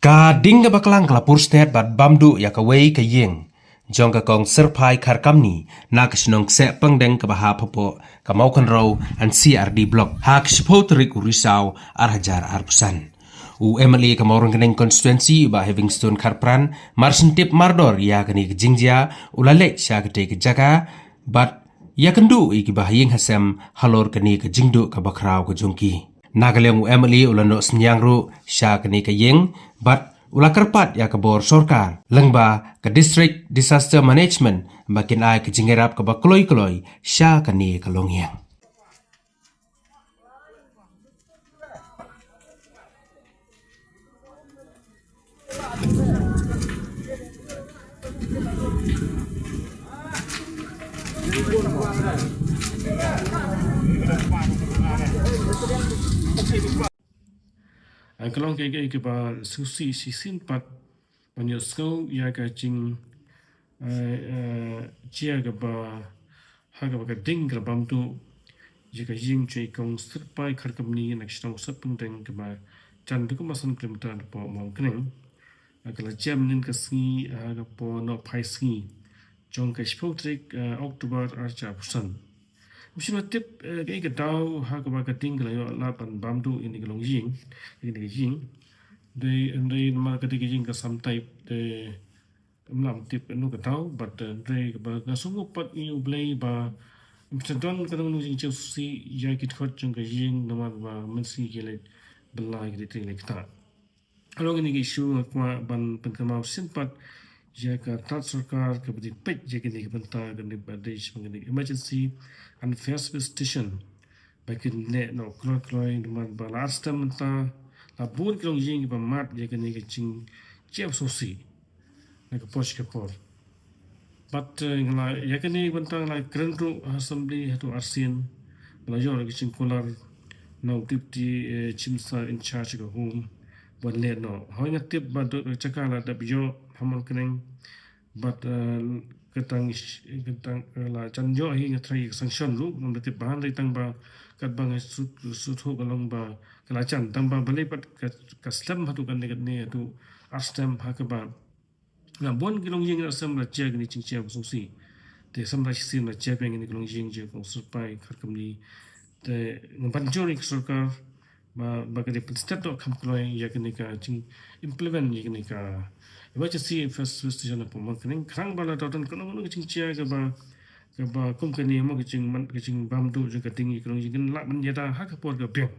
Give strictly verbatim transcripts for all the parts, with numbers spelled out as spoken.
Ka ding kaba klang ka la pur stet bad bam duh ïa kawei ka ïing jong ka Kong Syrphai Kharkamni na ka shnong Kseh Pangdeng kaba hap hapoh ka Mawkynrew N C R D Block ha ka shiphew tarik u Risaw ar hajar arphew san. U M L A ka Mawryngkneng Constituency, Bah Heavingstone Kharpran, mar shen tip mardor ïa kane ka jingjia, u la leit sha katei ka jaka bad ïakynduh ïa kiba ha ïing ha sem halor kane ka jingduh kaba khraw ka jong ki. Na ka liang u M L A u la noh synñiang ruh sha kane ka ïing bad u la kyrpad ïa ka bor sorkar lyngba ka District Disaster Management ba kin ai ka jingïarap kaba kloi kloi sha kane ka longïing. Ka long kaei kaei kaba sngewsih shisien pat ban ïohsngew ïa ka jing, eh, eh, jia kaba ha kaba ka ding ka la bam duh ïa ka ïing jong i Kong Syrphai Kharkamni na ka shnong Kseh Pangdeng kaba jan da kumba san kilometer hapoh Mawryngkneng. Ka la jia mynnin ka sngi ha ka por nohphai sngi jong ka shiphew tarik, eh, October ar hajar arphew san. Ym shym la tip, eh, kaei ka daw ha kaba ka ding ka la ïoh lad ban bam duh ïa kane ka longïing, ïa kane ka ïing. Dei, dei namar ka dei ka ïing ka samtaip, dei ym lah ban tip ïa kano ka daw, bad, eh, dei kaba nga sngewnguh pat ïa U Blei ba ym shym don kano kano jingjia shisha ïa ki dkhot jong ka ïing namar ba mynsngi ki leit bylla, ki leit trei leit ktah. Halor kane ka issue nga kwah ban pynkynmaw shisien pat ïa ka tad sorkar kaba dei peit ïa kane ka bynta, kane ba dei shaphang kane ka emergency and fire service station ba kin leh noh kloi kloi namar ba la ar snem mynta la bun ki longïing kiba mad ïa kane ka jingjia shisha na ka por sha ka por. Bad, eh, nga la, ïa kane ka bynta nga la kren ruh ha assembly haduh arsien. Nga la ïoh ruh ka jingkular na u deputy, eh, chief minister in charge ka home ban leh noh. Hooid nga tip ba dei ka jaka la dep ïoh ha Mawryngkneng. Bad, eh, katang, katang, eh, la jan ïoh hi nga tharai ka sanction ruh, ngam da tip ba hynrei tang ba katba nga shu, shu thoh ka long ba ka la jan, tang ba balei pat ka, ka slem haduh kane kane haduh ar snem ha kaba la bun ki longïing la sem la jia kine jingjia ba sngewsih. Te sem la shisien la jia phi kine ki longïing jong i Kong Syrphai Kharkamni. Te nga ban jur ïa ka sorkar ba, ba ka dei pynstet noh kham kloi ïa kane ka jing implement ïa kane ka emergency fire service station hapoh Mawryngkneng. Khnang ba lada don kano kano ka jingjia kaba, kaba kum kane mo ka jingman, ka jingbam duh jong ka ding ïa ki longïing kin lah ban ïada ha ka por ka biang.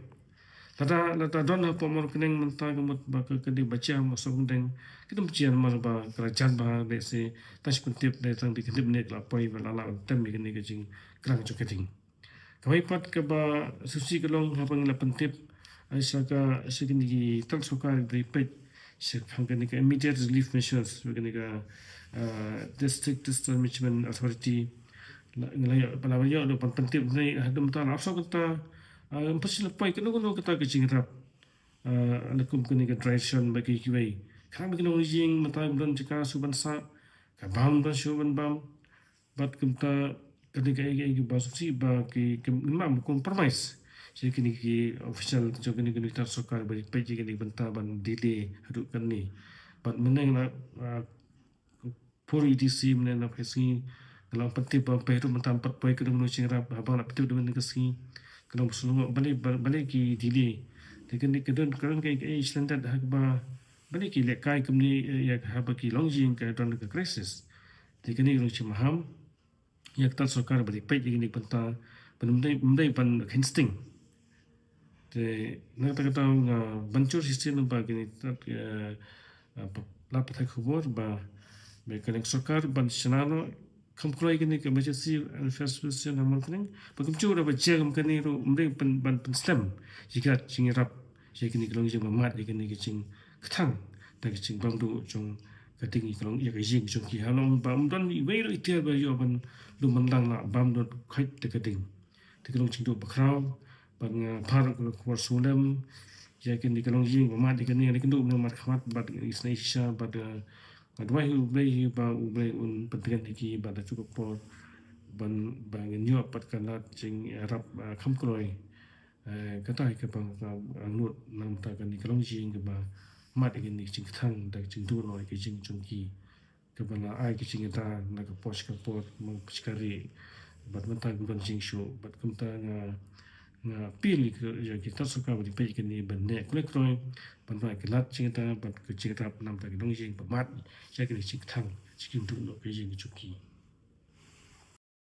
Lada, lada don hapoh Mawryngkneng mynta ka mut ba ka, ka dei ba jia ha Mawryngkneng, ki dei ba jia namar ba ka la jan bha, dei se tang shi pyntip, dei tang dei ka dip ne ka la poi ba la lah ban tem ïa kane ka jingkrang jong ka ding. Kawei pat kaba shisha ka long haba ngi la pyntip, eh, sha ka, sha kine ki tang sorkar ba dei peit shaphang kane ka immediate relief measures ba kane ka, eh, District Disaster Management Authority. La, la, la, la, la, la, ban pyntip ne, haduh mynta la arphew kynta, eh, ym pat shu la poi kano kano kata ka jingïarap. Eh, la kum kane ka dry ration bad kiwei kiwei. Khnang ba ki nongïing mynta ym don jaka shuh ban sah, ka bam ym don shuh ban bam. Bad kumta kane kaei kaei kaba shisha ba ki, ki, ngim compromise. Sha kine ki official jong kine ki nongïalam sorkar ba peit ïa kine ki bynta ban delay haduh kane. Bad mynne la, ah, pur E D C mynne na phi sngi ka long pyntip ba phi ruh mynta ym pat poi kano kano jingïarap, haba la pyntip da mynne ka sngi ka long ba shu long balei, balei ki delay. Te kane ka don, ka don kaei kaei shlendad ha kaba balei ki lehkai kumne, eh, ïa haba ki longïing ka don ka crisis. Te kane ka long jingmaham ïa ka tad sorkar ba dei peit ïa kine ki bynta ban ym dei, ym dei ban kheiñ sting. Te na kata ka daw nga ban jur shisien ba kine ki tad, eh, eh, ba la pathai khubor ba, ba ka liang sorkar ban shna noh kham kloi kine ki emergency and fire service station ha Mawryngkneng. Ba kumjuh ruh ba jia kum kane ruh ym dei ban, ban pynslem ïa ka jingïarap ïa kine ki longïing ba mad, ïa kine ki jingkthang da ka jingbam duh jong ka ding ïa ka long, ïa ka ïing jong ki. Halong ba ym don iwei ruh i tiar ba ïoh ban lum ban lang, la bam duh khoit da ka ding. Te ka long jingduh bakhraw bad nga phah ruh ka khubor sngewlem ïa kine ki longïing ba mad, ïa kine, ïa kine ki duh ba mad khmat bad isynei shisha bad, eh, nga duwai ha U Blei hi ba U Blei un pyntngen ïa ki bad ha kajuh ka por ban, ba ngin ïoh pat ka lad jingïarap, eh, kham kloi. Eh, kata hi kaba nga, nga nud na ka bynta kane ka longïing kaba mad ïa kine ki jingkthang da ka jingduh noh ïa ki ïing jong ki. Kaba la ai ki jingïada na ka por sha ka por, man ka por sha ka por. Bad mynta ka ban jingshoh, bad kumta nga, nga appeal ïa ki, ïa ki tat sorkar ba dei peit ïa kine ban neh kloi kloi, ban ai ki lad jingïada, bad ka jingïada namar ki nongïing ba mad ïa kine ki jingkthang, jingduh noh ka ïing jong ki.